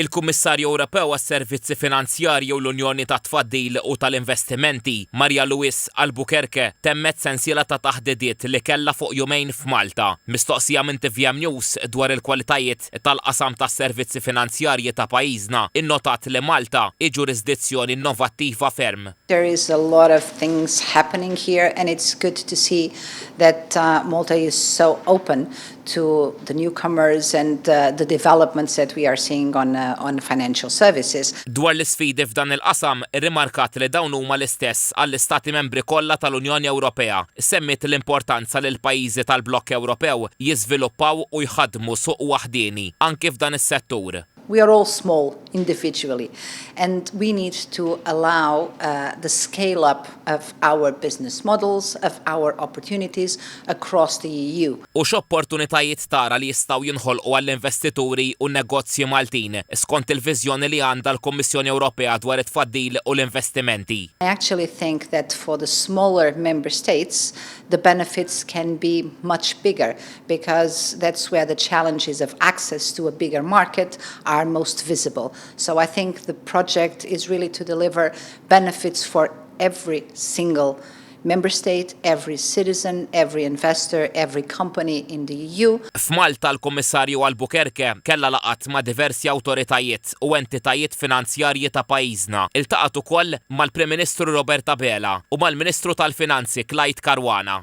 Il-Kummissarju Ewropew għas-Servizzi Finanzjarji u l-Unjoni tat-Tfaddil u tal-Investimenti, Maria Luis Albuquerque, temmet sensiela ta' taħdidiet li kellha fuq jumejn f'Malta. Mistoqsija minn TVM News dwar il-kwalitajiet tal-qasam tas-servizzi finanzjarji ta' pajjiżna, innotat li Malta hi ġurisdizzjoni innovattiva ferm. There is a lot of things happening here and it's good to see that Malta is so open to the newcomers and the developments that we are seeing on financial services. Dwar l-isfidi f'dan il-qasam, irrimarkat li dawn huma l-istess għall-Istati Membri kollha tal-Unjoni Ewropea. Semmiet l-importanza li l-pajjiżi tal-blokk Ewropew jiżviluppaw u jħaddmu suq waħdieni anki f'dan is-settur. We are all small individually and we need to allow the scale up of our business models, of our opportunities across the EU. U x'opportunitajiet tara li jistgħu jinħolqu għall-investituri u n-negozji Maltin skont il-viżjoni li għandha l-Kummissjoni Ewropea dwar it-tfaddil u l-investimenti? I actually think that for the smaller member states, the benefits can be much bigger because that's where the challenges of access to a bigger market are most visible. So I think the project is really to deliver benefits for every single member state, every citizen, every investor, every company in the EU. F'Malta l-Kummissarju Albuquerque kellha laqgħat ma' diversi awtoritajiet u entitajiet finanzjarji ta' pajjiżna. Iltaqgħet ukoll mal-Prim Ministru Robert Abela u mal-Ministru tal-Finanzi Clyde Caruana.